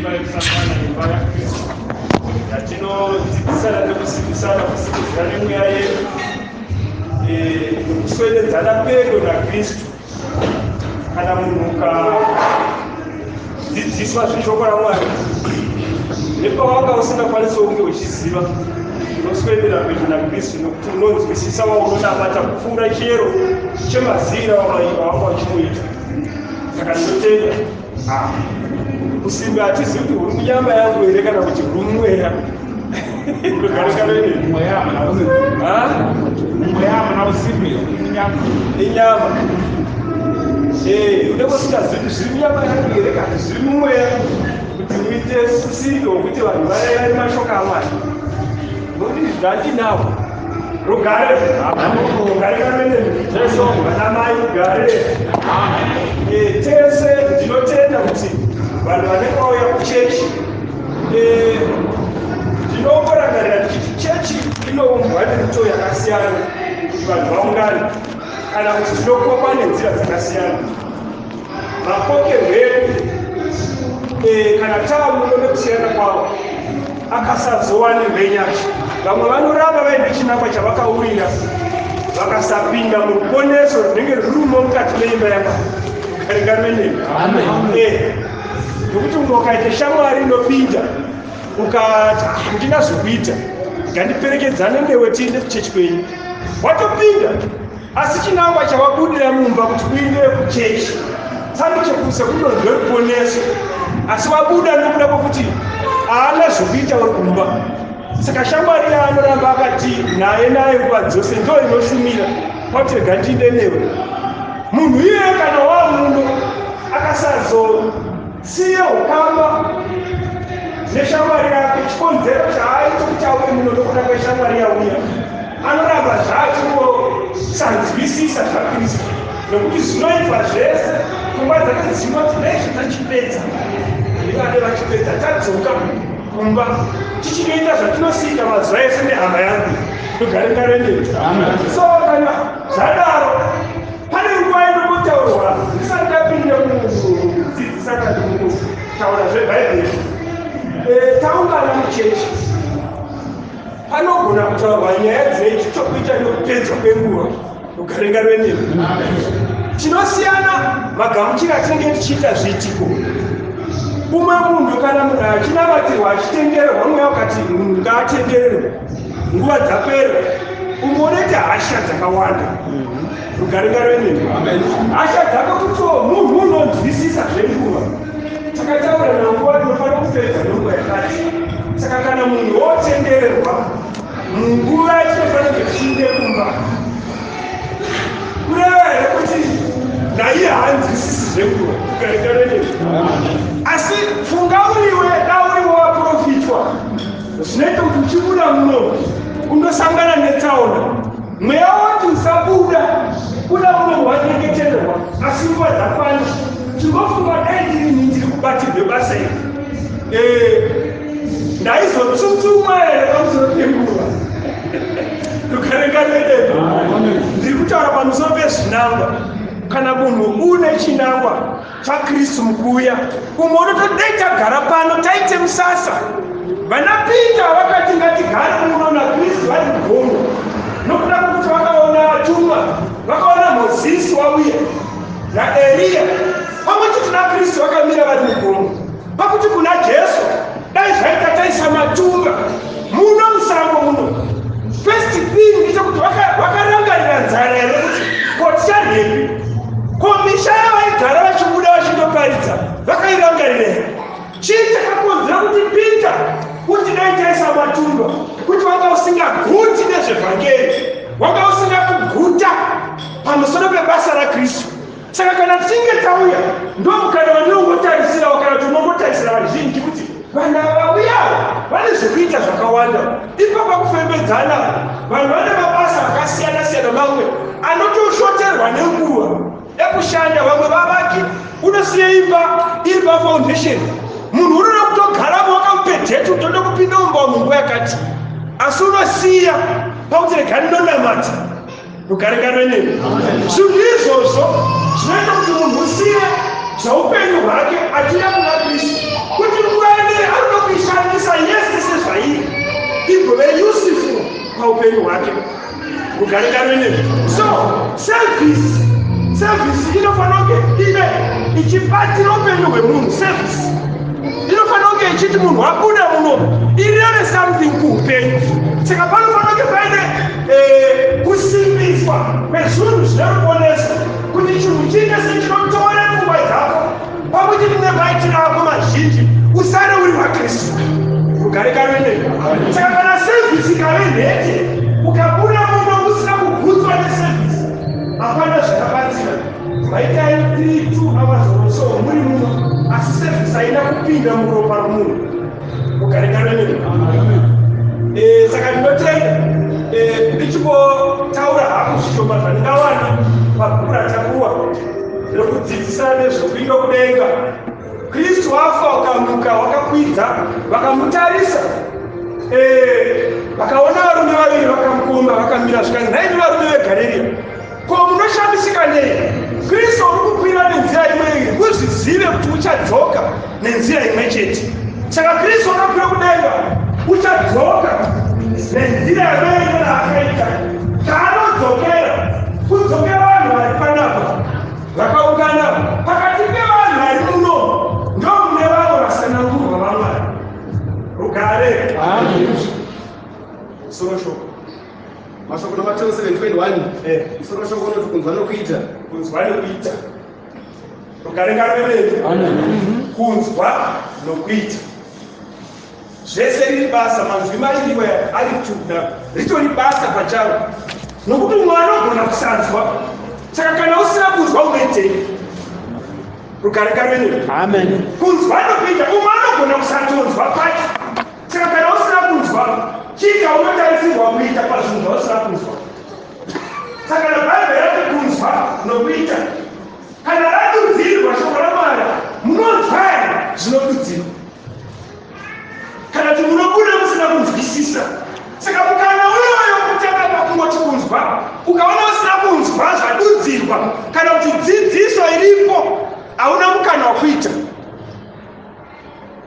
Imba yekusangana, imba yaKristu, yatinodzidzisana nekusimbisana, kusimudzira nemweya yedu, nokuswededzana pedo naKristu. Kana munhu ukadzidziswa zveshoko raMwari nepawanga usingakwanisi kunge uchiziva, unoswedera pedyo naKristu nokuti unonzwisisa waunonamata kupfuura chero chemazira wawanga uchimuita. Saka ndinotenda. Ah, usimbe hatizivi kuti huri munyama yangu here kana kuti huri mumweya. Inyama. Unenge usingazivi kuti zviri munyama yangu here kana kuti zviri mumweya, kuti uite usimbe hwekuti vanhu varayane mashoko aMwari, nokuti zvandinawo. Rugare, rugare kamene, Jesu, vana mai, rugare. Tese ndinotenda kuti vanhu vanenge vauya kuchechi, ndinongorangarira ndichiti chechi inoumbwa nemitoo yakasiyana kuti vanhu vaungane, kana kuti tinokokwa nenzira dzakasiyana. Makokerwo edu, kana taamuno nekusiyana kwavo, akasazowanirwe nyasha, vamwe vanoramba vaine chinangwa chavakaurira, vakasapinda muruponeso runenge rurimo mukati meimba yaMwari. Garingaruenei, nokuti umwe ukaita shamwari inopinda, ukati, "Handina zvokuita, ngandiperekedzane newe tiende kuchechi kwenyu," watopinda, asi chinangwa chawabudira mumba kuti uinde kuchechi sandi sekundonzwe ruponeso, asi wabuda nokuda kwokuti haana zvokuita uri kumba. Saka shamwari yaanoramba akati naye naye nguva dzose ndo inoshumira kwati, "Rega ndiinde newe." Munhu iyeye kana wamuno akasazosiya ukama neshamwari yake, chikonzero chaaita kuti auye muno nokuda kweshamwari yauya, anoramba zvaachingosanzwisisa zvaKristu, nokuti zvinoitwa zvese pfungwa dzake dzinoti, "Nezvo tachipedza, ndivane vachipedza, tadzoka kumba tichinoita zvatinosiita mazuva ese nehama yangu." Rugare ngarendei. So kana zvadaro, pane nguva inombotaurwa, ndisati ndapinda mukudzidzisa kana mukutaura zvebhaibheri, taungana muchechi, panogona kutaurwa nyaya dzine chokuita nekupedzwa kwenguva. Rugare ngarwenei. Tinosiyana magamuchiro atinenge tichiita zviitiko. Umwe munhu, kana munhu achinamatirwa, achitendererwa, mweya ukati munhu ngaatendererwe, nguva dzapera, umwe unoita hasha dzakawanda. Rugare ngarwenei. Hasha dzako kutiwo munhu unonzwisisa zvenguva, takataura nanguva tinofanira kupedza nenguva yakati. Saka kana munhu wotendererwa munguva yatinofanira kunge tichiinde kumba, kureva here kuti naiye haanzwisisi zvenguva? Rugare ngarwenei. Asi funga uriwe, dauriwe waprofitwa, zvinoita kuti uchibuda muno undosangana netsaona, mweya woti usabuda, buda muno wanyengetererwa, asi nguva dzakwana. Chingofunga, dai ndiri ini ndiri kubatirwe basa iri, ndaizotsutsumwa here pamusoro penguva? Rugare ngarwedeko. Ndiri kutaura pamusoro pezvinangwa. Kana munhu une chinangwa chaKristu mukuuya, umwe unotodai tagara pano taite musasa. Vana Pita vakati, "Ngatigare muno," naKristu vari mugomo, nokuda kwekuti vakaona vatumwa, vakaona Mozisi wauya naEriya pamwe chete naKristu vakamira vari mugomo. Pakuti kuna Jesu, "Dai zvaita taisa matumba muno musango muno." First thing ndechekuti vakarangarira nzara here, kuti ko ticharyepi? Ko misha yavaigara vachibuda vachindoparidza vakairangarira here? Chii chakakonzera kuti Peter kuti, "Dai taisa matumba"? Kuti wanga usingaguti nezvevhangeri, wanga usina kuguta pamusoro pebasa raKristu. Saka kana tichinge tauya, ndomukana wandinongotarisirawo, kana kuti unongotarisira vazhinji, kuti vanhu ava vauyawo vane zvekuita zvakawanda. Ipapa kufembedzana, vanhu vane mabasa akasiyana siyana, mamwe anotoshoterwa nenguva ekushanda. Vamwe vavaki, unosiya imba iri pafoundation, munhu unoda kutogaramo, wakamupe date, utoda kupinda mumba munguva yakati, asi unosiya pakuti, "Rega ndinonamata." Rugare ngarwenei. Zvinhu izvozvo zvinoita kuti munhu usiye zvaupenyu hwake achiuya kuna Kristu, kuti nguva. Paupenyu hwake. Rugare ngaruve nemi. So service, service inofanira kunge ive ichibatsira upenyu hwemunhu. Service inofanira kunge ichiti munhu abuda muno ireve something kuupenyu. Saka panofanira kunge paine kusimbiswa kwezvinhu zvine ruponeso, kuti chinhu chiite sechinotora pfungwa dzako pamwe chete nemaitiro ako mazhinji, usare uri waKristu. Rugare ngaruve nemi. Saka kana service ikave nhete, ukabuda muno usina kugutswa neservice, hapana zvakabatsira. Maitai 3 2 hours or so muri muno, asi service haina kupinda muropa romunhu. Rugare ngaruve nemi. Saka ndinotenda ndichingotaura haku zvishoma zvandingawana pabhuku ratapuwa rekudzidzisa nezvekuinda kudenga. Kristu wafa, ukamuka, wakakwidza, vakamutarisa, vakaona varume vaviri vakamukomba vakamira. Zvikanzi, "Nhaimi varume veGarirea, ko munoshamisika nei? Kristu uri kukwira nenzira imwe iyi, muzvizive kuti uchadzoka nenzira imwe chete." Saka Kristu wakakwira kudenga, uchadzoka nenzira yamaenda naakaita. Chaanodzokera kudzokera vanhu vari panapa vakaungana. Pakati pevanhu vari muno ndo mune vamwe vasanangurwa vaMwari. Rugare. Musoro shoko. Mashoko naMateo 7:21. Musoro shoko unoti kunzwa nokuita. Kunzwa nekuita. Rugare ngaruve nemi. Kunzwa nokuita zvese riri basa. Manzwi maviri aya ari tuna ritori basa pacharo, nokuti umwe anogona kusanzwa. Saka kana usina kunzwa, unoitei? Rugare ngaruve nemi. Amen. Kunzwa nokuita. Umwe anogona kusatonzwa pacho. Saka kana usina kunzwa, chii chaunotarisirwa kuita pazvinhu zvausina kunzwa? Saka kana Bhaibheri rati kunzwa nokuita, kana radudzirwa shoko raMwari, munonzwa here zvinodudzirwa, kana kuti munobuda musina kunzwisisa? Saka mukana uyoyo kutanga pakungoti kunzwa. Ukaona usina kunzwa zvadudzirwa kana kuti dzidziso iripo, hauna mukana wekuita.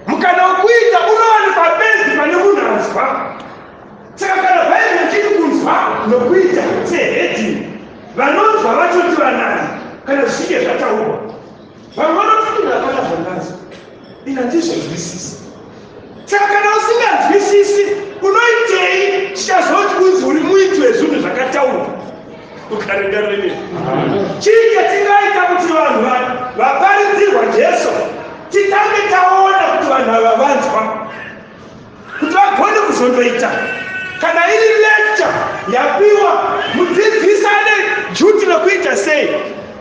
Mukana wekuita unowanikwa bedzi pane munhu anzwa. Saka kana Bhaibheri richiti kunzwa nokuita seheading, vanonzwa vachoti vanani kana zvichinge zvataurwa? Vamwe vanoti, "Ina hapana zvandanzwa, ina ndizvonzwisisa." Saka kana usinganzwisisi, unoitei chichazoti unzi uri muiti wezvinhu zvakataurwa? Rugare ngaruve nemi. Chii chatingaita kuti vanhu vaparidzirwa Jesu titange taona kuti vanhu ava vanzwa, kuti vagone kuzondoita? Kana iri lecture yapiwa, mudzidzisi ane duty rekuita sei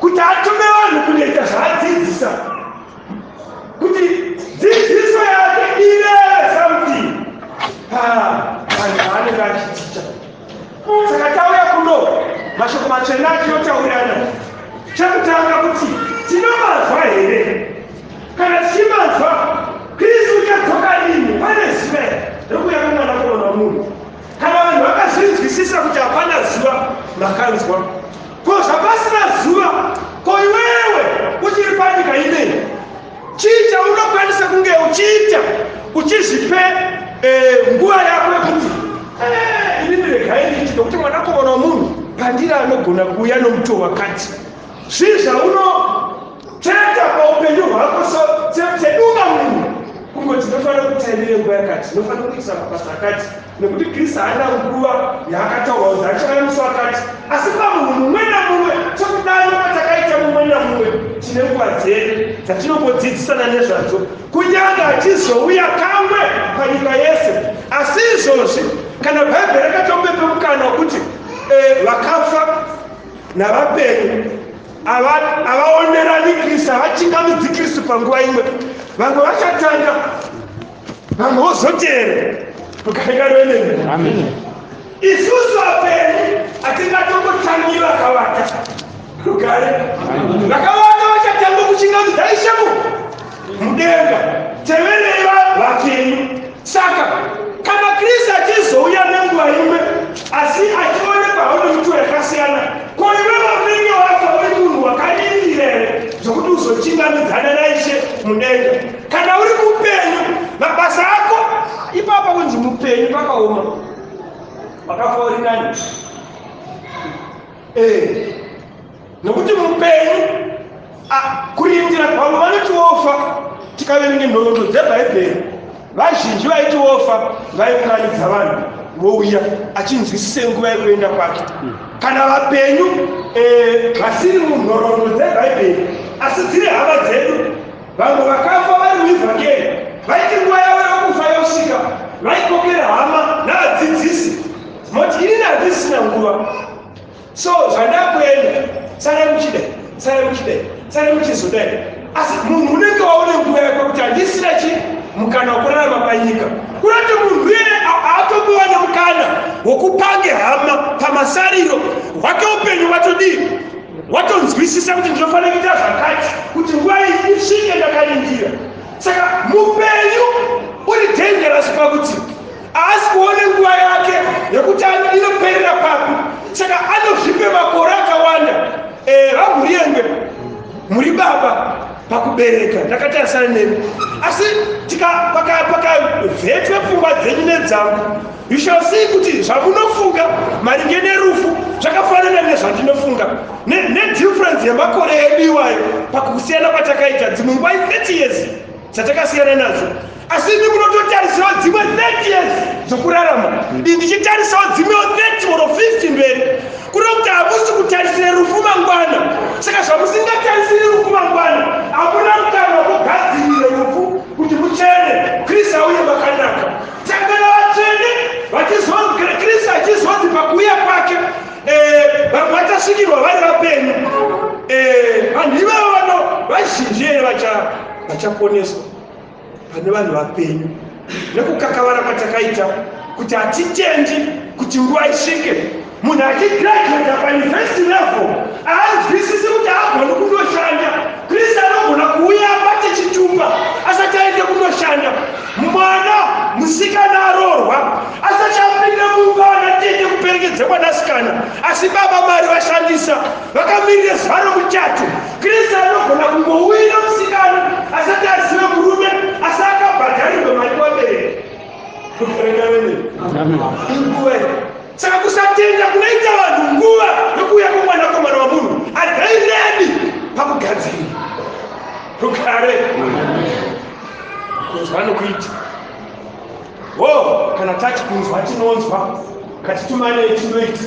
kuti atume vanhu kunoita zvaadzidzisa, kuti dzidziso yake ireve something pavanhu vaanenge achiticha? Saka tauya kuno, mashoko matsvene atinotaurirana, chekutanga kuti tinomanzwa here? Kana tichimanzwa, Kristu uchadzoka rini? Pane zuva here rekuuya kwemwanakomana wamunhu? Kana vanhu vakazvinzwisisa kuti hapana zuva, makanzwa. Ko zvapasina zuva, ko iwewe uchiri panyika inei, chii chaunokwanisa kunge uchiita uchizvipe nguva yako yekuti inini regai ndiiti, nokuti mwanakomana wamunhu pandiri anogona kuuya nomutoo wakati? Zvii zvaunotsveta paupenyu hwako sedunga munhu, kungoti ndinofanira kutaimire nguva yakati, ndinofanira kuitisa mabasa akati, nekuti Kristu haana nguva yaakataura kuti achauya musi wakati? Asi pamunhu mumwe namumwe, sokudaro kwatakaita mumwe namumwe, tine nguva dzedu dzatinongodzidzisana nezvadzo. Kunyange achizouya kamwe panyika yese, asi izvozvi kana Bhaibheri rakatopepe mukana wekuti vakafa navapenyu havaonerani Kristu, havachingamidzi Kristu panguva imwe. Vamwe vachatanga, vamwe vozoteera. Rugare ngaruve nemi. Amen. Isusu vapenyu hatingatongotangi vakavata. Rugare. Vakavata vachatanga kuchingamidza Ishe mudenga, teverei vapenyu. Saka kana Kristu achizouya nenguva imwe, asi achionekwa haune mitoo yakasiyana, ko iwewe unenge wafa uri munhu wakarindira here zvokuti uzochingamidzana naIshe mudenga? Kana uri mupenyu, mabasa ako ipapa kunzi mupenyu pakaoma. Wakafa uri nani? Eh, nokuti mupenyu kurindira kwavo vanoti wofa. Tikaverenga nhoroondo dzebhaibheri, vazhinji vaiti wofa vaiunganidza vanhu vouya achinzwisise nguva yekuenda kwake. Kana vapenyu eh, vasiri munhoroondo dzebhaibheri asi dziri hama dzedu, vamwe vakafa vari muivhangeri, vaiti nguva yavo yokufa yosvika, vaikokera hama navadzidzisi moti, "Inini handisina nguva, so zvandakuenda, sara muchidai, sara muchidai, sara muchizodai." Asi munhu unenge waune nguva yako kuti handisina chi mukana wekurarama panyika. Kunoti munhu iyeye haatombowana mukana wokupange hama pamasariro hwake. Upenyu watodii? Watonzwisisa kuti ndinofanira kuita zvakati kuti nguva iyi isvike ndakarindira. Saka mupenyu uri dangerous pakuti haasi kuone nguva yake yekuti inoperera papi, saka anozvipe makore akawanda. VaMhuriyengwe, muri baba pakubereka, ndakatarisana nemi, asi pakavhetwe pfungwa dzenyu nedzangu, you shall see kuti zvamunofunga maringe nerufu zvakafanana nezvandinofunga, nedifference yemakore edu iwayo pakusiyana kwatakaita. Dzimwe nguva i30 years dzatakasiyana nadzo, asi imi munototarisirawo dzimwe 30 years dzokurarama, ini ndichitarisawo dzimwewo 30 or 50 mberi. Kuno kuti hamusi kutarisire rufu mangwana. Saka zvamusingatarisiri rufu mangwana, hamuna mukana wokugadzirire rufu kuti muchene, Kristu auye makanaka. Saka kana vatsvene Kristu achizonzi pakuuya kwake, vamwe vachasvikirwa vari vapenyu, vanhu ivavo vano vazhinji here vachaponeswa pane vanhu vapenyu? Nekukakavara kwatakaita kuti hatitendi kuti nguva isvike. Munhu achigraduata pauniversity level haanzwisisi kuti haagoni kundoshanda. Kristu anogona kuuya abate chitumba asati aende kundoshanda. Mwana musikana aroorwa asati apinda mumba, anatende kuperekedze mwanasikana, asi baba mari vashandisa vakamirire zuva romuchato. Kristu anogona kungouyira musikana asati azive murume, asi akabhadharirwa mari kuvabereki. Inguva. Saka kusatenda kunoita vanhu nguva yokuuya kwomwanakomana wamunhu, are they ready pakugadzirira? Rugare. Kunzwa nokuita wo. Kana tati kunzwa tinonzwa, ngatitumanei tinoita,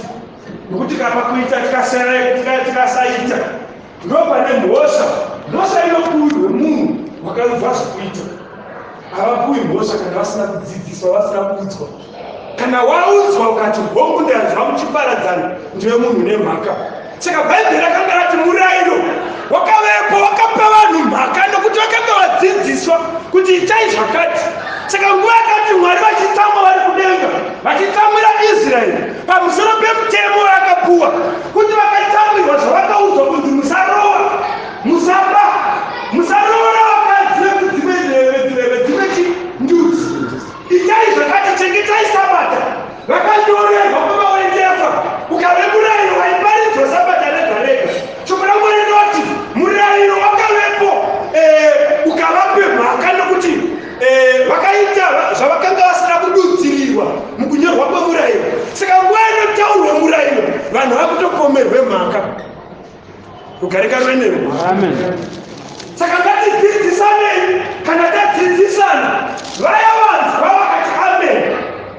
nokuti kapa kuita tikasaita ndo pane mhosva. Mhosva inopuwirwe munhu wakaudzwa zvekuita. Havapuwi mhosva kana vasina kudzidziswa, vasina kuudzwa. Kana waudzwa ukati, "Hongu, ndanzwa," muchiparadzana, ndiwe munhu nemhaka. Saka Bhaibheri rakanga rati murayiro wakavepo wakapa vanhu mhaka nokuti vakanga vadzidziswa kuti itai zvakati. Saka nguva yakati Mwari vachitsamwa vari kudenga, vachitsamwira Israeri pamusoro pemutemo wavakapuwa, kuti vakatsamwirwa zvavakaudzwa kunzi musarova, musaba, musaroora vakadzi vekudzimwe ndudzi, itai zvakati, chengetai Sabata, vakanyorerwa kwavaendefa, ukave murayiro waiparidzwa Sabata rega rega. Shoko raMwari rinoti murayiro wakavepo ukavape mhaka nokuti vakaita zvavakanga vasina kududzirirwa mukunyorwa kwemurayiro. Saka nguva inotaurwa murayiro, vanhu vakutopomerwe mhaka. Rugare karwenewo. Saka ngatidzidzisanei. Kana tadzidzisana, vaya vanzwa vakati amen,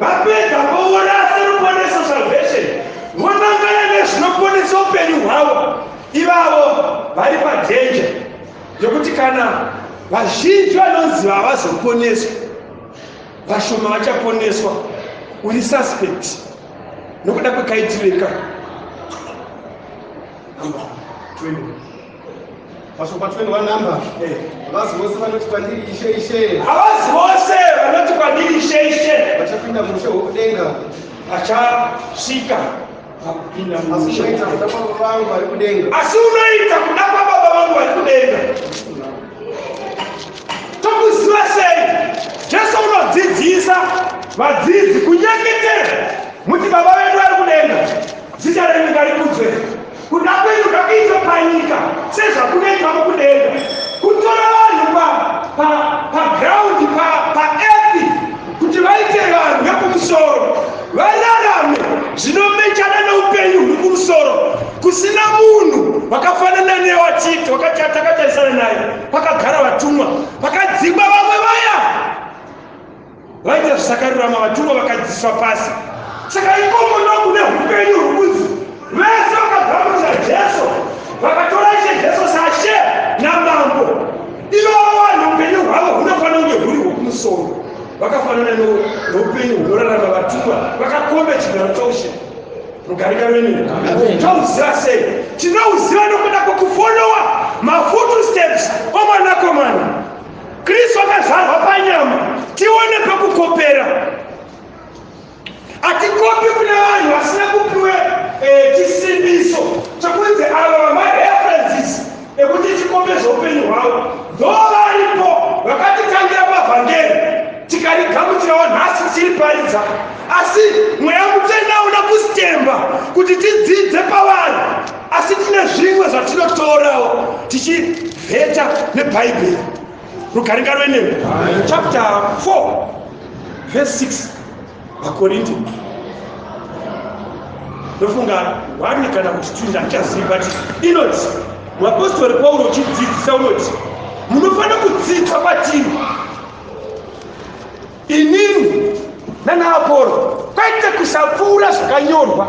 vapedza vourasa ruponeso, salvation, vonangana nezvinoponesa upenyu hwavo. Ivavo vari padanger yokuti kana vazhinji vanonzi havazoponeswa, vashoma vachaponeswa, uri suspect nokuda kwekaitireka. Number 20. Mashoko 21 namba. Havazi vose vanoti kwandiri, "Ishe, Ishe," Havazi vose vanoti kwandiri, "Ishe, Ishe," vachapinda muushe hwokudenga, vachasvika pakupinda asi muushe. unoita kuda kwababa vangu vari kudenga. Asi unoita kuda kwababa vangu vari kudenga. Tokuziva sei? Jesu unodzidzisa vadzidzi kunyengetera muti, "Baba vedu vari kudenga, zita renyu ngarikudzwe, kuda kwenyu ngakuitwe panyika sezvakunoitwa mukudenga." Kutora vanhu paground, paearth, kuti vaite vanhu vekumusoro, vararame. wakatakatasana naye pakagara vatumwa, pakadzingwa vamwe vaya vaita zvisakarurama, vatumwa vakadziswa pasi. Saka ikoko ndokune upenyu hwokunzi vese vakagamuchira Jesu, vakatora Ishe Jesu saShe namambo, ivavo vanhu upenyu hwavo hunofanira kunge huri hwokumusoro, vakafanana noupenyu hunorarama vatumwa vakakombe chigaro choushe. Rugare rwenyu. Tauziva sei? Tinouziva nokuda kwekufollowa mafootsteps omwanakomana. Kristu akazvarwa panyama, tione pekukopera. Hatikopi kune vanhu vasina kupiwe chisimbiso chokunzi ava vamareferences ekuti tikope zveupenyu hwavo. Ndo varipo vakatitangira pavhangeri, tikarigamuchirawo nhasi tichiriparidza, asi Mweya Mutsvene hauna kusitemba kuti tidzidze pavari, asi tine zvimwe zvatinotorawo tichivheta neBhaibheri. Rugare ngaruve nemi. Chapter 4 verse 6, VaKorinte. Ndofunga 1 kana kuti 2, handichazivi, but inoti muapostori Pauro uchidzidzisa unoti munofanira kudzidza kwatiri inini nanaAporo, kwete kusapfuura zvakanyorwa.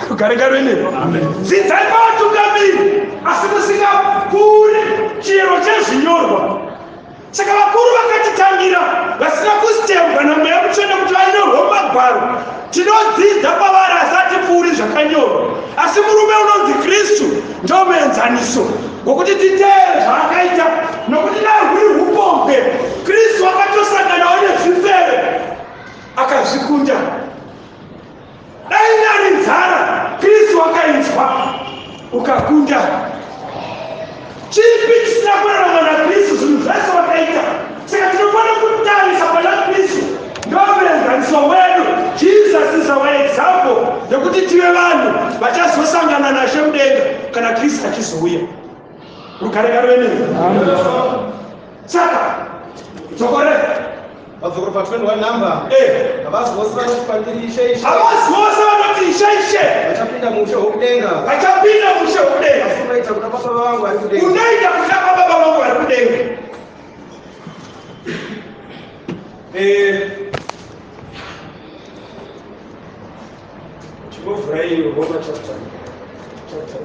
Rugare ngaruve nemi. Dzidzai pavatungamiri, asi musingapfuuri chiyero chezvinyorwa. Saka vakuru vakatitangira vasina kustembwa naMweya Mutsvene kuti vanyorwe mumagwaro, tinodzidza kwavari, asi hatipfuuri zvakanyorwa. Asi murume unonzi Kristu ndomuenzaniso ngokuti titeere zvaakaita, nokuti dai huri upombwe, Kristu akatosanganawo nezvifeve akazvikunda. Dai nari nzara, Kristu akainzwa ukakunda. Chipi chisina kurarama naKristu? Zvinhu zvese vakaita. Saka tinofanira kutarisa pana Kristu, ndomuenzaniso wedu. Jesus is our example yekuti tive vanhu vachazosangana nashe mudenga kana Kristu achizouya. Rugare ngaruve nemi. Saka dzokore. Vadzokoro pa 21 number. Havazi vose vanoti kwandiri, Ishe, Ishe. Havazi vose vanoti, Ishe, Ishe, vachapinda muushe hwokudenga. Vachapinda mushe hwokudenga. Asi unoita kuda kwababa vangu vari kudenga. Unoita kuda kwababa vangu vari kudenga. Chimbovhurai Roma chapter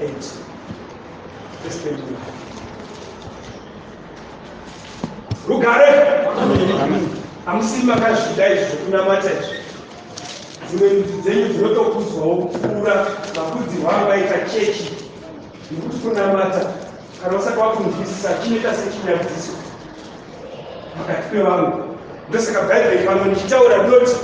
8 verse 21. Rugare. Hamusi makazvida izvi zvokunamata izvi. Dzimwe ndudzi dzenyu dzinotokudzwawo kupfuura makudzirwo angaita chechi, nekuti kunamata kana usati wakunzwisisa chinoita sechinyadziso pakati pevamwe. Ndosaka Bhaibheri pamwe ndichitaura rinoti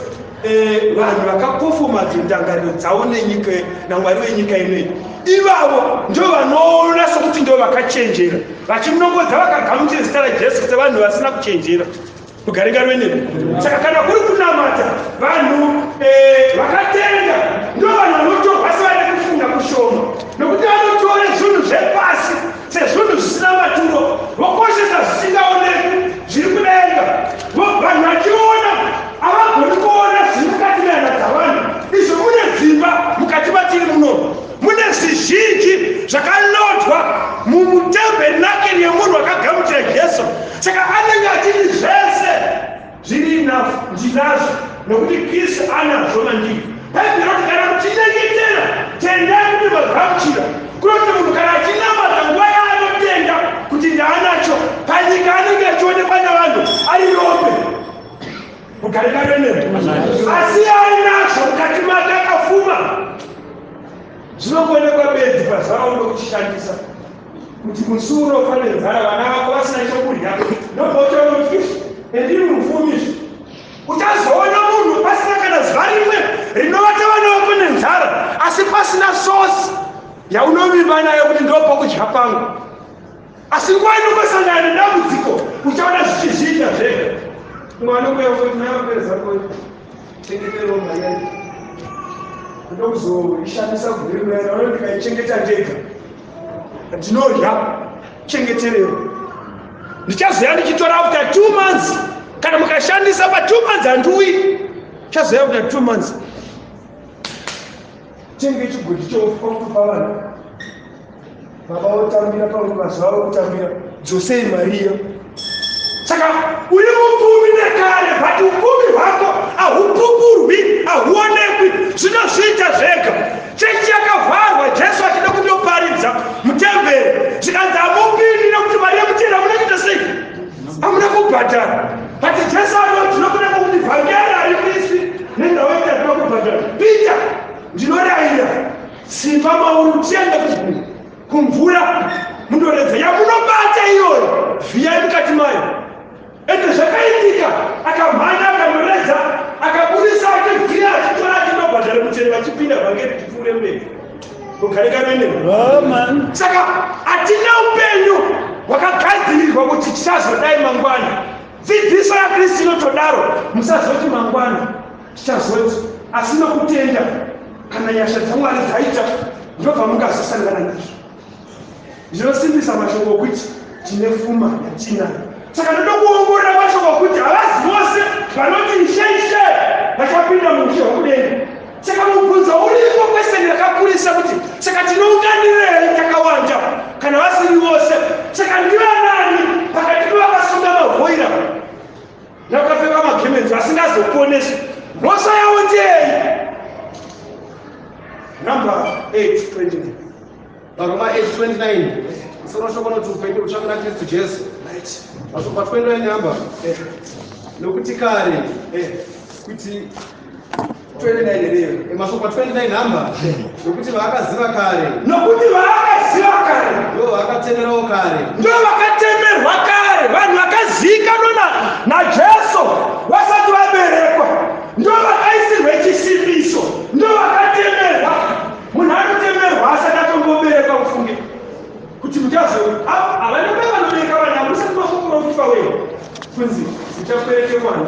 vanhu vakapofomadzwa ndangariro dzavo nenyika naMwari wenyika inoyi, ivavo ndo vanoona sokuti ndo vakachenjera, vachinongodza vakagamuchira zita raJesu sevanhu vasina kuchenjera. Rugare ngaruve nemi. Saka kana kuri kunamata, vanhu vakatenda ndo vanhu vanotorwa sevane kufunga kushoma, nokuti vanotore zvinhu zvepasi sezvinhu zvisina maturo, vokoshesa zvisingaoneki zviri kudenga. Vanhu vachiona havagoni kuona zviri mukati mehana dzavanhu. Izvo mune dzimba mukati matiri muno, mune zvizhinji zvakalodwa mutemberinakeri yemunhu akagamuchira Jesu. Saka anenge achiti zvese zviri enough, ndinazvo, nokuti Kristu anazvo mandiri. Bhaibheri roti kana muchinyengetera, tendai kuti magamuchira. Kunoti munhu kana achinamata, nguva yaanotenda kuti ndaanacho, panyika anenge achionekwa navanhu ari rombe. Rugare ngaruve nemi. Asi ainazvo mukati make, akafuma. Zvinongoonekwa bedzi pazuva raunoda kuchishandisa, kuti musi unofa nenzara, vana vako vasina chokudya, ndobva uchaona kuti izvi endiri mupfumi izvi. Uchazoona munhu pasina kana zuva rimwe rinovata vana vako nenzara, asi pasina sosi yaunovimba nayo kuti ndopokudya pangu. Asi nguva inongosangana nedambudziko, uchaona zvichizviita zvega. Mwana uya kuti mai vapedza chengetero mari yacho, ndokuzoishandisa gore rinouya, naona ndikaichengeta ndega ndinorya chengeterero, ndichazoya ndichitora after 2 months. Kana mukashandisa pa 2 months handiuyi, chazoya after 2 months. Tenge chigodhi choufa kutopa vanhu. Baba votambira pamwe mazuva vokutambira, dzosei mari iyo. Saka uri mupfumi nekare, but upfumi hwako ahupupurwi, ahuonekwi, zvinozviita zvega. Chechi yakavharwa Jesu achida kundoparidza mutemberi, zvikanzi hamupindi nekuti mari yemutero hamuna kuita sei, hamuna kubhadhara. But Jesu anoti nokuda kwokuti vhangeri harimiswi nenhau yekuti hatina kubhadhara. Peter, ndinorayira simba mauri utiende kumvura mundoredza yamunobata iyoyo, vhiyai mukati mayo. Ende zvakaitika, akamhanya akandoredza, akaburisa achivhiya, achitora, achindobhadhara mutero, vachipinda vhangeri tipfuure mberi. Rugare kamene. Saka hatina upenyu hwakagadzirirwa kuti tichazodai mangwana. Dzidziso yaKristu inotodaro, musazoti mangwana tichazoti, asi nokutenda kana nyasha dzaMwari dzaita ndobva mungazosangana nazvo. Ndinosimbisa mashoko okuti tine fuma yatinayo. Saka ndoda kuongorora mashoko okuti havazi vose vanoti Ishe, Ishe vachapinda muushe hwokudenga. Saka mubvunzo uripo, kweseni rakakurisa kuti saka tinounganirei takawanda kana vasiri vose? Saka ndivanani pakati pevakasunga mavhoira nevakapfeka magemenzi vasingazoponeswi? Mhosva yavo ndiyei? Number 829. VaRoma 8:29 musoro washoko unoti upenyu hutsva muna Kristu Jesu. Mashoko 29 number. Nokuti kare kuti 29 here? Mashoko 29 number. Nokuti vaakaziva kare. Nokuti vaakaziva kare. Ndo vaakatemerawo kare. Ndo vakatemerwa kare, vanhu vakazivikanwa naJesu vasati vaberekwa. Ndo vakaisirwe chisimbiso, ndo vakatemerwa. Munhu anotemerwa asati atomboberekwa, ufunge kuti muchazo havana mai vanobereka vana musati makuprofitwa wei kunzi muchabereke mwana,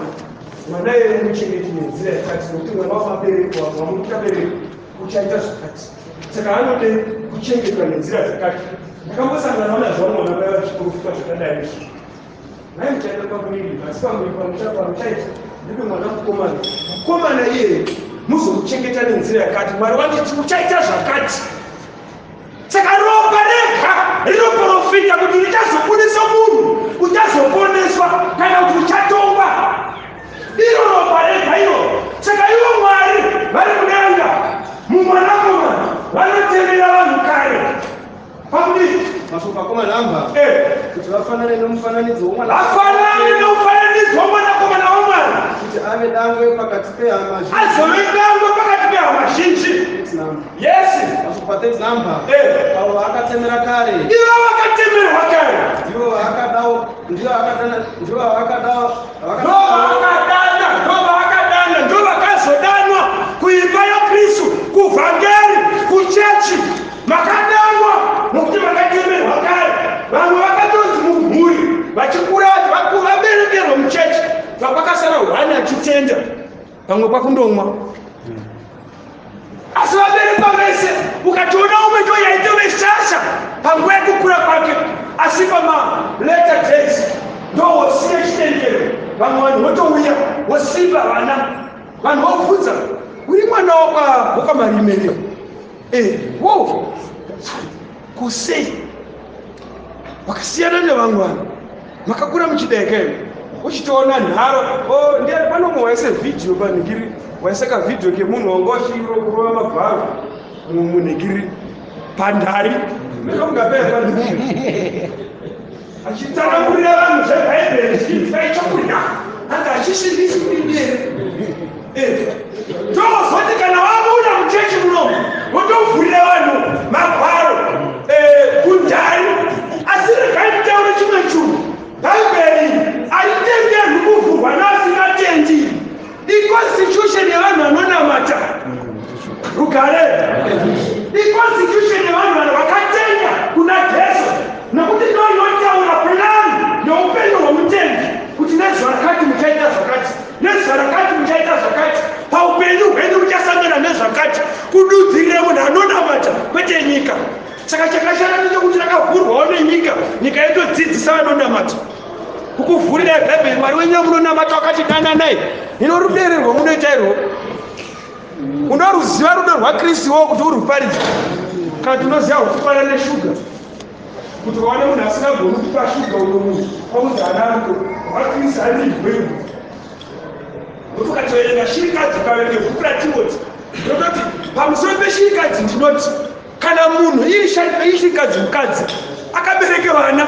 mwana iyeye muchengeti nenzira yakati, nokuti mwana wamaberekwa wamuchabereka uchaita zvakati, saka anode kuchengetwa nenzira dzakati. Ndakambosangana nazvo mwana mai vachiprofitwa zvakadai izvi. Mai muchaita pamuviri, asi pamuviri pamuchaita ndipe mwana mukomana, mukomana iyeye muzomuchengeta nenzira yakati, Mwari wanditi uchaita zvakati. Saka ropa rega rinoprofita kuti richazobudisa munhu uchazoponeswa kana kuti uchatongwa. Iro ropa rega iro. Saka ivo Mwari vari kudenga mumwanakomana vanotevera vanhu kare. Pakudii? Mashoko akoma nhamba. Kuti vafanane nomufananidzo womwana. Vafanane nomufananidzo womwanakomana waMwari. Kuti ave dangwe pakati pehama zhinji. Azove dangwe pakati pehama zhinji. Yes. Mashoko pa 30 number. Avo vaakatemera kare. Ivo vakatemerwa kare. Ndivo vaakadawo, ndivo vaakadana, ndivo vaakadawo. Ndo vaakadana, ndo vaakadana, ndo vakazodanwa kuimba yaKristu, kuvhangeri, kuchechi. Makadanwa nokuti makatemerwa kare. Vamwe vakatonzi mumhuri vachikura vaberekerwa muchechi, vakwakasara hwani achitenda, pamwe kwakundomwa. Asi vaberekwa vese, ukatoona umwe ndo yaitove shasha panguva yekukura kwake, asi pama later days ndo wosiya chitendero. Vamwe vanhu votouya vosimba vana, vanhu vobvunza, uri mwana wokwaMarimere? Wo kusei wakasiyana nevamwe vanhu makakura muchideka iwe uchitoona nharo. Oh, ndiani pano mumwe waise vhidhiyo panhingiri, waise kavhidhiyo kemunhu wanga uchirova magwaro munhingiri pandari mekangapera panhingiri achitsanangurira vanhu zvebhaibheri zvichiitai chokurya, hanzi hachisvibisi kudini. Tozoti kana wabuda muchechi munomu wotovhurira vanhu magwaro kundari. Asi regai nditaure chimwe chinhu, bhaibheri haritenderwi kuvhurwa naasingatendi. Iconstitution yevanhu vanonamata. Rugare. Iconstitution yevanhu vanhu vakatenda kuna Jesu, nokuti ndo inotaura plan youpenyu hwomutendi, kuti nezuva rakati muchaita zvakati, nezuva rakati muchaita zvakati, paupenyu hwenyu muchasangana nezvakati, kududzirira munhu anonamata, kwete nyika. Saka chakashata ndechekuti rakavhurwawo nenyika, nyika yotodzidzisa vanonamata kukuvhurirai bhaibheri. Mwari wenyu wamunonamata wakati dananai. Hino rudo rwamunoita irwo, unoruziva rudo rwaKristu iwowo kuti uruparidze, kana kuti unoziva rwekufanana neshuga? Kuti ukaona munhu asingagoni kupa shuga uno munhu kwaunzi ana rudo rwaKristu handirwerudo. Nokuti ukatoverenga shirikadzi ukaverenga bhuku raTimoti rinototi pamusoro peshirikadzi ndinoti kana munhu iri shirikadzi mukadzi akabereke vana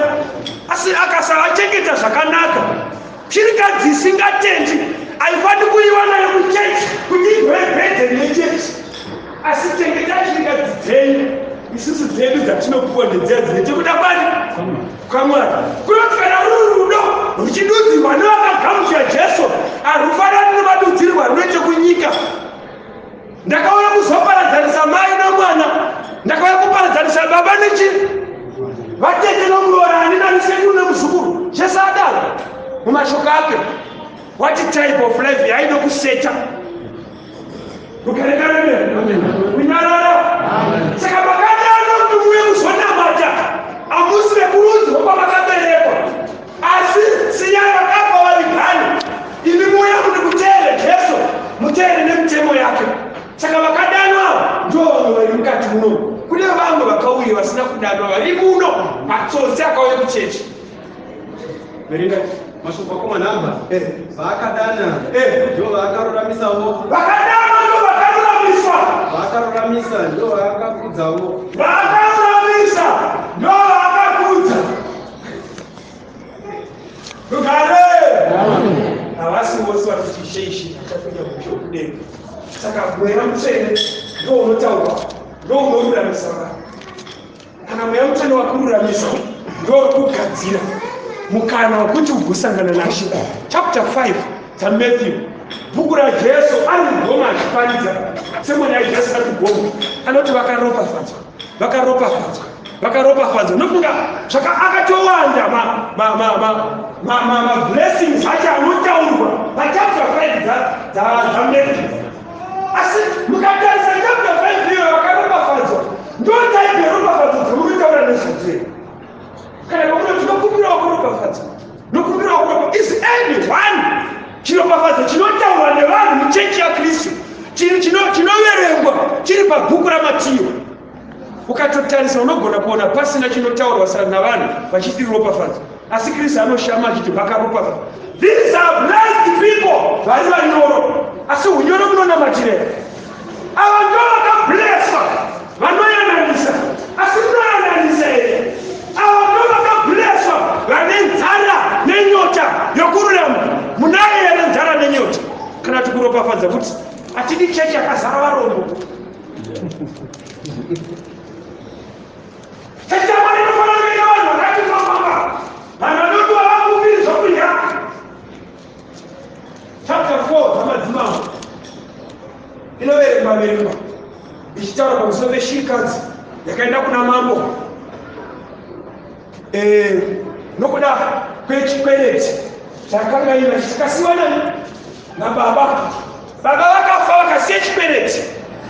asi akasavachengeta zvakanaka shirikadzi isingatendi haifaniri kuiwa nayo kuchechi kuti igove bhedheni yechechi asi chengetai shirikadzi dzenyu isusu dzedu dzatinopuwa ndedziya dzine chekuda kwani kwamwari kunoti kana ruri rudo ruchidudzirwa nevakagamuchira jesu harufanani nemadudzirwa runoite kunyika ndakauya kuzoparadzanisa mai nomwana ndakauya kuparadzanisa baba nechi vatete nomuroora ani nani sekuru nemuzukuru jesu adaro mumashoko ake what type of life yainokuseta Rugare kareme. Kunyarara. Saka makadano kuti muuye kuzonamata. Hamusi vekurudzi rwokwamakaberekwa. Asi siyai vakafa vavigane. Imi muuya kuti muteere Jesu, muteere nemitemo yake. Saka vakadanwa ndivo vamwe vari mukati muno. Kune vamwe vakauya vasina kudanwa vari muno, matsotsi akauya kuchechi. Verenga mashoko ako manhamba. Eh. Vaakadana eh. ndivo vaakaruramisawo. Vakadana ndivo vakaruramiswa. Vaakaruramisa ndivo vaakakudzawo. Vaakaruramisa ndivo vaakakudza. Rugare. Havasi vose vari kuti ishe ishe achapinda mushe wekudenga. Saka mweya mutsvene ndiwo unotaurwa, ndiwo unoruramisa vanhu. Kana mweya mutsvene wakururamisa ndokugadzira mukana wekuti ugosangana nashe. Chapter 5 dzaMatthew, bhuku raJesu ari mugoma achiparidza semwana yaJesu ari kugoma, anoti vakaropafadzwa, vakaropafadzwa, vakaropafadzwa. Nofunga zvaka akatowanda mablessings acho anotaurwa pachapter 5 dzaMatthew. Asi mukatarisa chapter 5 iyo vakaropafadzwa ndo type yeropafadzo dzamunotaura nezvadzo here? Kana pamunoti tinokumbirawo kuropafadzwa, nokumbirawo kuropa is any one chiropafadzo chinotaurwa nevanhu muchechi yaKristu chinoverengwa chiri pabhuku raMatiyo. Ukatotarisa unogona kuona pasina chinotaurwa navanhu vachiti ropafadzo, asi Kristu anoshama achiti vakaropafadzwa. These are blessed people vari vanyoro, asi unyoro munonamatirei? Ava ndo vakableswa vanoyananisa, asi munoyananisa here? Ava ndo vakableswa vane nzara nenyota yokururama, munayo here nzara nenyota? Kana tikuropafadza kuti hatidi chechi yakazara varombo. Chechi yaMwari inofanira kuita vanhu vakati mamama, vanhu vanodiwa vakumbiri zvokudya. Chapter 4 dzamadzimambo inoverengwa verengwa ichitaura pamusoro peshirikadzi yakaenda kuna mambo eh, nokuda kwechikwereti chakanga ina chikasiwa nani nababa baba vakafa vakasiya chikwereti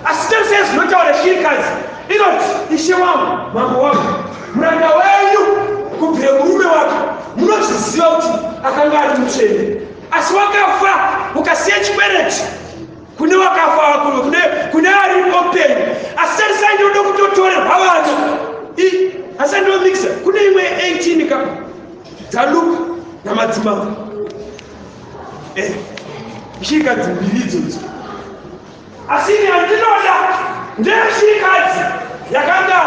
asi tarisai zvinotaura shirikadzi inoti ishe wangu mambo wangu muranda wenyu kubvira murume wake munozviziva kuti akanga ari mutsvene asi wakafa ukasiya chikwereti kune wakafa kune, kune ari openyu asi tarisai ndinoda kutotorerwa vana asi andinomixa kune imwe 18 ka dzaluka namadzimambo eh, shirikadzi mbiri idzodzo asi ini handinoda ndeyeshirikadzi yakanga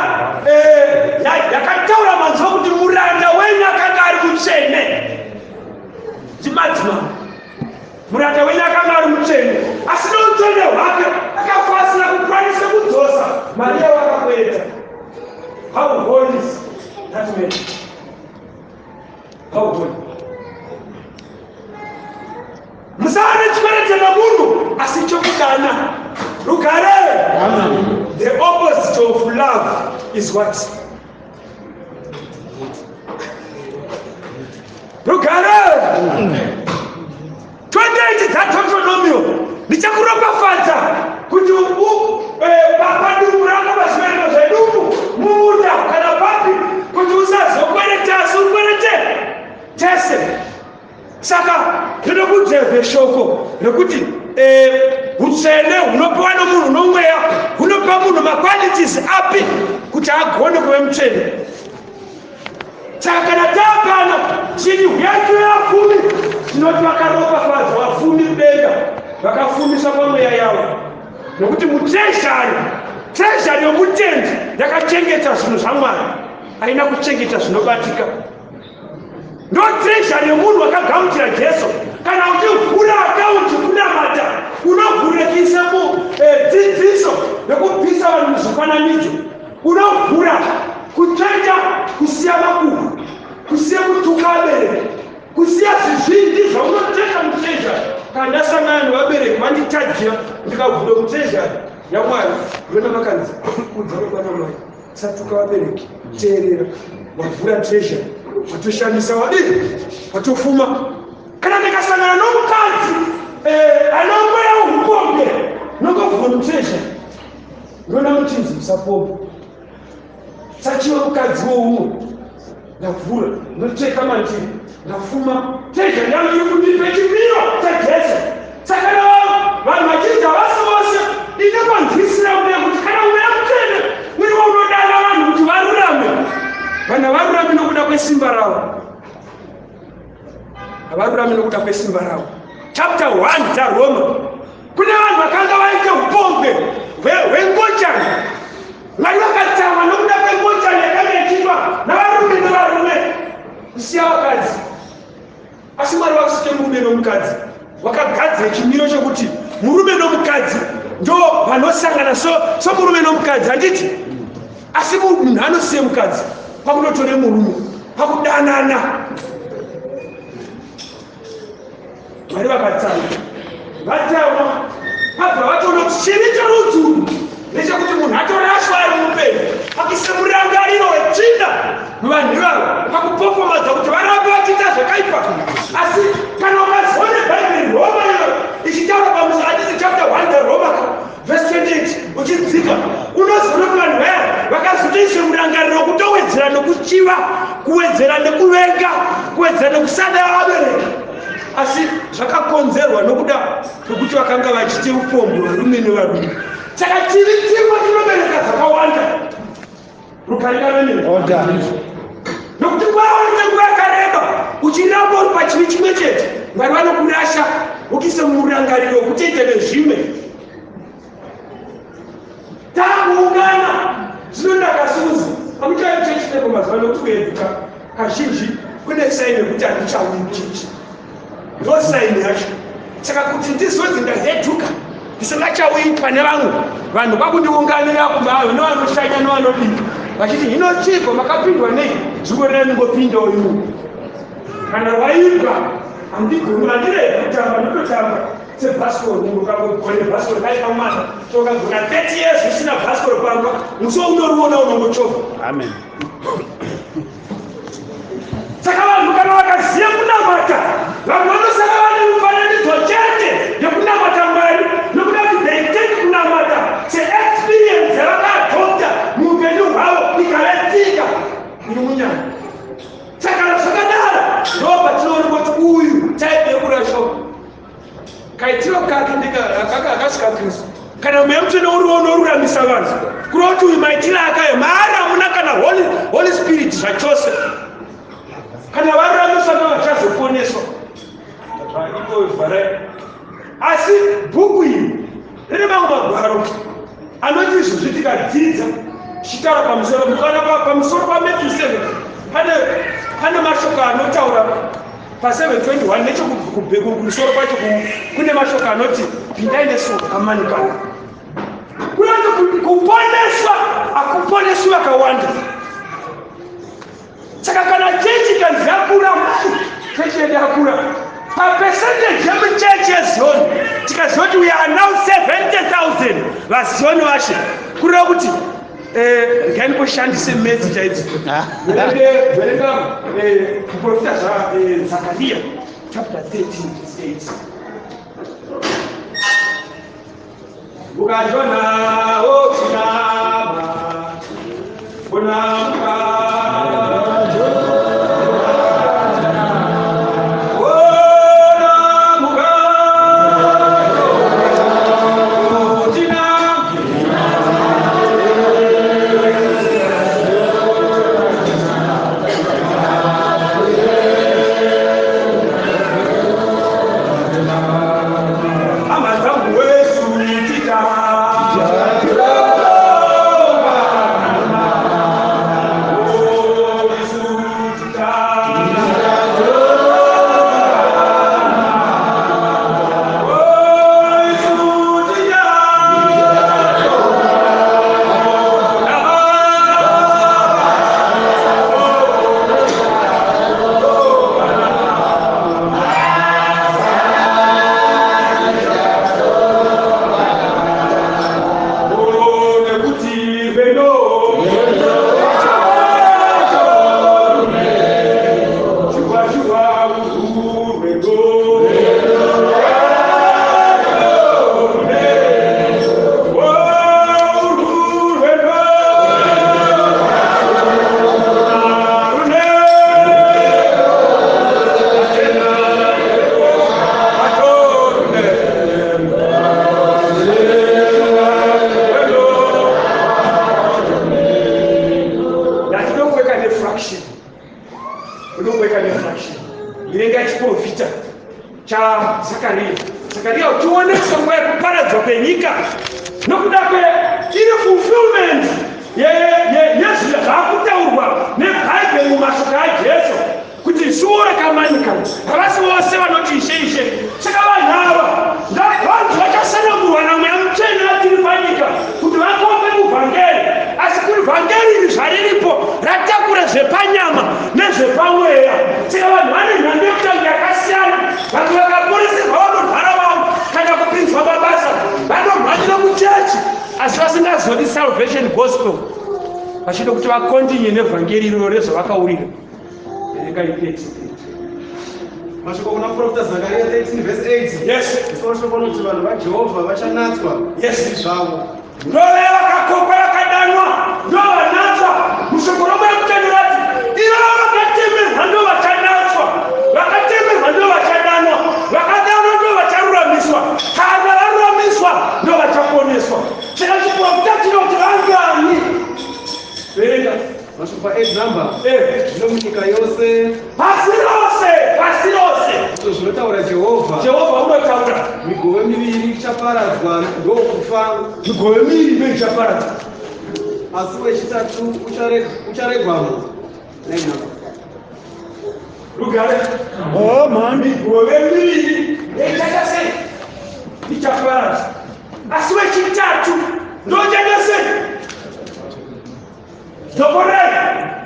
eh, yakataura manzwa kuti muranda wenyu akanga ari mutsvene ndimadzimambo muranda wenyu akanga ari mutsvene asi noutsvene hwake akafa asina kukwanisa kudzosa mari yawakakwereta how holy is that man how holy musava nechikwerete nomunhu asi chokudana rugare the opposite of love is what rugare 28 dzaDeuteronomio ndichakuropafadza kuti eh, padumbu rako pazvibereko zvedumbu mumunda kana papi kuti usazokwerete asi ukwerete tese saka ndinokudzeve shoko rekuti eh, utsvene hunopiwa nomunhu nomweya hunopa munhu maqualities api kuti agone kuve mutsvene. Saka kana taapano chini huyai tive vapfumi, tinoti vakaropafadzwa vapfumi kudenga, vakafumiswa pamweya yavo, nokuti mutreasury, treasury yomutendi yakachengeta zvinhu zvaMwari, haina kuchengeta zvinobatika. Ndo treasury yomunhu wakagamuchira Jesu. Kana uchivhura akaunti kunamata, unovhurekisa mudzidziso eh, yekubvisa vanhu muzvifananidzo. Unovhura kutsveta, kusiya makuhwa, kusiya kutuka vabereki, kusiya zvizhinji zvaunotsveta mutreasury. Kana ndasangana nevabereki vanditadzira, ndikavhura mutreasury yaMwari, ndona vakanzi kudza baba namai. Satuka vabereki, teerera, wavhura treasure, watoshamisa, wadii, watofuma. Kana ndikasangana nomukadzi eh, anongwera upombwe, nongovhura treasure, ndona muchinzi usapombe. Sachiva mukadzi woumwe, ndavhura, ndocheka mandiri, ndafuma treasure yangu iri kundipa chimiro chaJesu. Saka na vanhu vazhinji havasi vose ine kwanzwisira kudai kuti kana mweya mutsvene uriwo unodana vanhu kuti varurame, vanhu havarurami nokuda kwesimba ravo, havarurami nokuda kwesimba ravo. Chapter 1 dzaRoma kune vanhu vakanga vaita upombwe hwengochani. Mwari vakatsamwa nokuda kwengochani yakanga ichiitwa navarume nevarume kusiya vakadzi. Asi Mwari vakusike murume nomukadzi, vakagadzira chimiro chokuti murume nomukadzi ndo vanosangana somurume so nomukadzi, handiti? Asi munhu anosiye mukadzi pakunotore murume pakudanana. Mwari vakatsamwa, vatsamwa, vabva vatoona kuti chivi cherudzi urwu ndechekuti munhu atorashwa ari mupenyu, akuise murangariro wetsvina muvanhu ivavo, pakupofomadza kuti varambe vachiita zvakaipa. Asi kana ukazoona Bhaibheri Roma iyoyo ichitaura pamusoro, handiti chapter 1 dzaRoma ka vhesi 28 uchidzika, unozoona kuti vanhu vaya vakazotoiswe murangariro wekutowedzera nokuchiva, kuwedzera nekuvenga, kuwedzera nekusada vabereki. Asi zvakakonzerwa nokuda kwekuti vakanga vachiita upombwe varume nevarume. Saka chivi chimwe chinobereka zvakawanda. Rugare karemera. Nokuti kwauri nguva yakareba uchiramba uri pachivi chimwe chete, Mwari vanokurasha vokuisa mumurangariro wekutoita nezvimwe. Takuungana zvino ndakasuza amuchai chechi neko mazuva nokuti kueduka kazhinji kune saini yekuti handichauyi kuchechi, ndo saini yacho. Saka kuti ndizonzi ndaheduka ndisingachauyi pane vamwe vanhu kwakundiunganira kumba nevanoshanya nevanodii vachiti hino chiiko makapindwa nei, zvingorera ndingopindawo iwo kana waibva handigoni handiregi kutamba, ndototamba sebhasikoro. Munhu ukangogone bhasikoro kai pamwana tokagona 30 years usina bhasikoro pamba, musi waunoriona unongochovha. Amen. Saka vanhu kana vakaziva kunamata, vanhu vanosara vane mufananidzo chete yekunamata Mwari, nokuda kuti they take kunamata seexperience yavakaadopta muupenyu hwavo ikave tsika iri munyama. Saka kana zvakadaro, ndo patinoona kuti uyu type yekurashwa kaitiro kake akasvika Kristu. Kana mweya mutsvene uriwo unoruramisa vanhu, kureva kuti uyu maitiro akayo maari hamuna kana Holy Spirit zvachose. Kana varuramiswa ndo vachazoponeswa. Asi bhuku iri rine mamwe magwaro anoti izvozvi tikadzidza tichitaura pamusoro, mukaona pamusoro paMatthew 7 pane mashoko anotaura pa 721 nechekumusoro kwacho kune mashoko anoti pindai nesuo rakamanikana. Kunoti kuponeswa hakuponeswi vakawanda. Saka kana chechi ikanzi yakura, chechi yedu yakura papesenteji yemuchechi yeZioni, tikaziva kuti we are now 70,000 vaZioni vashe, kureva kuti regai ndikoshandise metsi chaidzo. Verenga kuprofita zvaZakaria chapter 13 verse 8. Ukajona ochinama kunamuka Zakariya. Zakariya uchioneswa nguva yekuparadzwa kwenyika nokuda kwe iri fulfillment yezvinhu zvakutaurwa neBhaibheri mumashoko aJesu kuti suo rakamanika, havasi vose vanoti Ishe, Ishe. Saka vanhu ava ndavanhu vachasanangurwa naMweya Mutsvene vatiri panyika kuti vakope kuvhangeri, asi kuri vhangeri iri zvariripo ratakura zvepanyama nezvepamweya. Saka vanhu vane nhando yekutanga yakasiyana. Vamwe vakaporeserwa vanorwara vavo kana kupinzwa mabasa vanomhanyira kuchechi, asi vasingazodi salvation gospel, vachida kuti vakontinye nevhangeri iroro rezvavakaurira. Verengai 30. Mashoko kuna Profita Zakaria 13 verse 8. Yes. Musoro shoko unoti vanhu vaJehovha vachanatswa Yes. zvavo. Ndovaya vakakokwa, vakadanwa, ndovanatswa. Mushoko roMweya Mutsvene rati ivavo vakatemerwa ndo vachanatswa, vakatemerwa ndo vachadanwa, vakadanwa ndo vacharuramiswa, kana varuramiswa ndo vachaponeswa. Saka chiprofita chinoti vangani? Verenga. Mashoko pa 8 number. Zvino munyika yose, Pasi rose, pasi rose. Ndizvo zvinotaura Jehovha. Jehovha unotaura. Migove miviri ichaparadzwa ndokufa. Migove miviri ndo ichaparadzwa. Asi wechitatu ucharegwamo. 9 number. Rugare. Oh, mami, migove miviri ichaita sei? Ichaparadzwa. Asi wechitatu ndochaita sei? Dzokorai.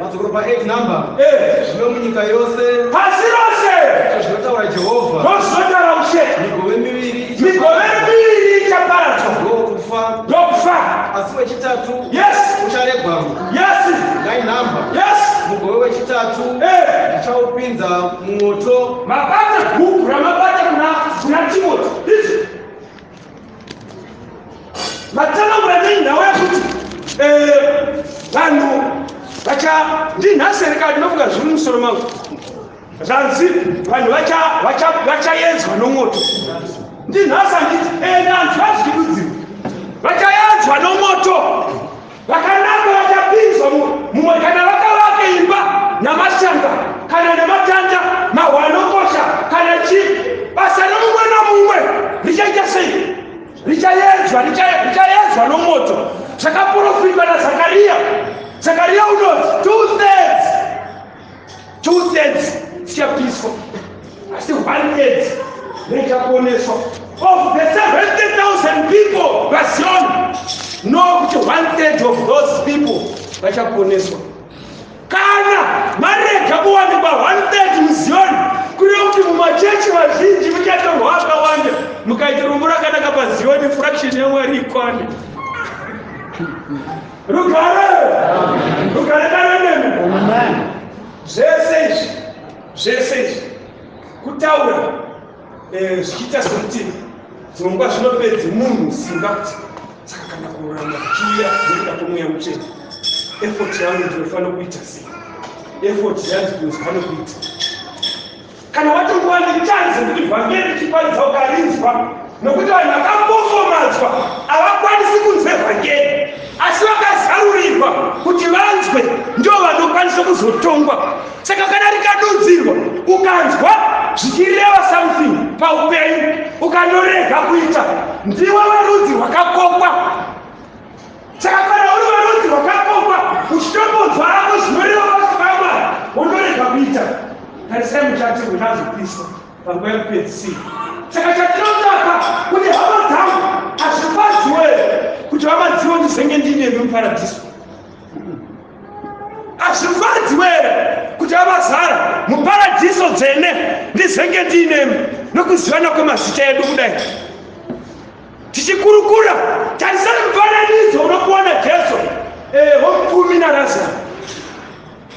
Madzokoro pa 8 number. Eh. Zvino munyika yose, Pasi rose. Ndizvo zvinotaura Jehovha. Ndozvinotaura Ushe. Migove miviri Migove miviri ichaparadzwa. ndokufa. Ndokufa. Asi wechitatu ucharegwamo. 9 number. Mugove wechitatu ndichaupinza mumoto. Mabata bhuku ramabata kuna Timoti. Izvi. Matsanangura nenhau yekuti vanhu vacha ndinhasi here kana ndinofunga zviri mumusoro mangu zvanzi vanhu vachaedzwa nomoto. Ndinhasi handiti ndanzwa zvichidudzirwa vachaedzwa nomoto, vakanaka vachapinzwa mumwe kana vakavaka imba namashanga kana nematanda, mahwa anokosha kana chii, basa nomumwe nomumwe richaita sei? Richaedzwa, richaedzwa nomoto. Zvakaprofitwa naZakariya. Zakariya unoti 2/3 dzichapiswa, asi 1/3 richaponeswa. Of the 70,000 people vaZion, no, kuti 1/3 of those people vachaponeswa. Kana marega kuwanikwa 1/3 muZion, kureva kuti mumachechi vazhinji muchatorwa akawanda. Mukaita rombo rakanaka paZioni, fraction yaMwari ikwane. Rugare, rugare karenemi. Zvese izvi, zvese izvi kutaura zvichiita sekuti dzimwe nguva zvinopedza munhu simba kuti saka kana kururama kuchiuya nekuda kweMweya Mutsvene, effort yangu ndinofanira kuita sei? Effort yanzi kunzwa nokuita. Kana watonguva nechance yekuti vhangeri richiparidza ukarinzwa, nokuti vanhu vakapofomadzwa havakwanisi kunzwe vhangeri, asi vakazarurirwa kuti vanzwe ndo vanokwanisa kuzotongwa. Saka kana rikadudzirwa ukanzwa zvichireva something paupenyu, ukandorega kuita, ndiwe werudzi rwakakokwa. Saka kana uri werudzi rwakakokwa, uchitombonzwa ako zvinoreva mashoko aMwari, wondorega kuita, tarisai muchati unazopiswa panguva yekupedzisira. Saka chatinotsvaka kuti, hama dzangu, hazvifadziwe kuti vamadziwo ndizenge ndinemi muparadhiso? Hazvifadziwe kuti vamazara muparadhiso dzene ndizenge ndiinemi nokuzivana kwemazita edu kudai tichikurukura? Tarisai mufananidzo unopuwa naJesu womupfumi naRazaro,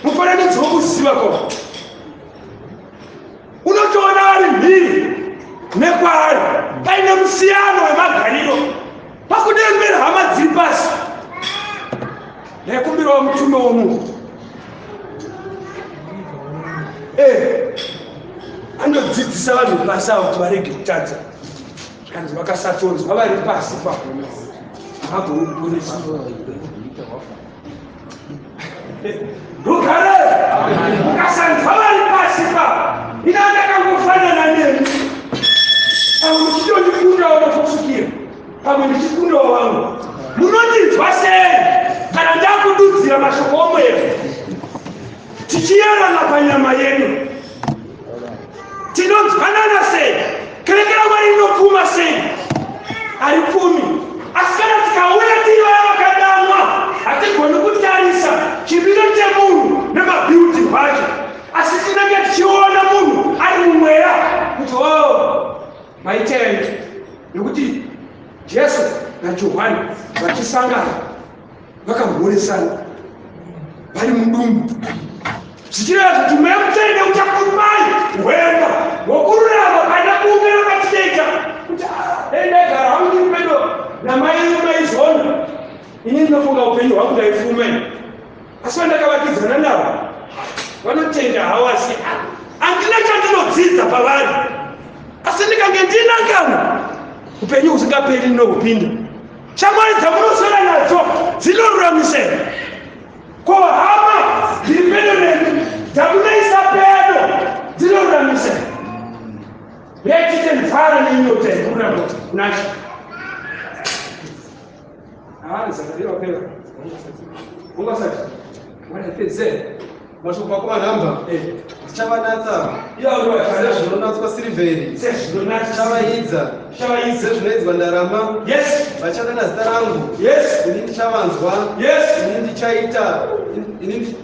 mufananidzo wokuziva ko unotoona ari mhiri nekwaari paine musiyano wemagariro pakudembera hama dziri pasi. Ndaikumbirawo mutume womunhu anodzidzisa vanhu pasi avo kuti varege kutadza. Zvikanzi vakasatonzwa vari pasi pa havagoni kuponeswa. Rugare. Ukasanzwa vari pasi pa, ina ndakangofanana nemi. Pamwe muchitondikundawo nokusvikira, pamwe ndichikundawo vamwe. Munondinzwa sei kana ndakududzira mashoko omweya tichiyerana panyama yedu? Tinonzwanana sei? Kereke raMwari inopfuma sei? Haripfumi. Asi kana tikauya tiri vaya vakadanwa, hatigoni kutarisa chimiro chemunhu nemabhiuti hwacho, asi tinenge tichiona munhu ari mumweya kuti o oh, maitei, nekuti Jesu naJohani vachisangana vakamhoresana vari mudumbu, zvichireva kuti Mweya Mutsvene uchakupai hwema hwokururama pane bunge rakatinoita kuti ah, dai ndaigara hangu ndiri pedo namai maizona. Ini ndinofunga upenyu hwangu ndaifuma, asi vandakavakidzana navo vanotenda havo, asi handina chandinodzidza pavari. Asi ndikange ndinangana upenyu husingaperi ndinohupinda. Shamwari dzamunoswera nadzo dzinoruramisera ko? Hama dziri pedo nemi dzamunoisa pedo dzinoruramisera? Retite nzara nenyota yekururama kunacho. Zakaria ungasati wanapedzera. Mashoko makomanhamba. Ndichavanatsa sezvinonatswa sirivheri, ndichavaidza sezvinoidzwa ndarama. Vachadana zita rangu, ini ndichavanzwa. Ini ndichaita ini.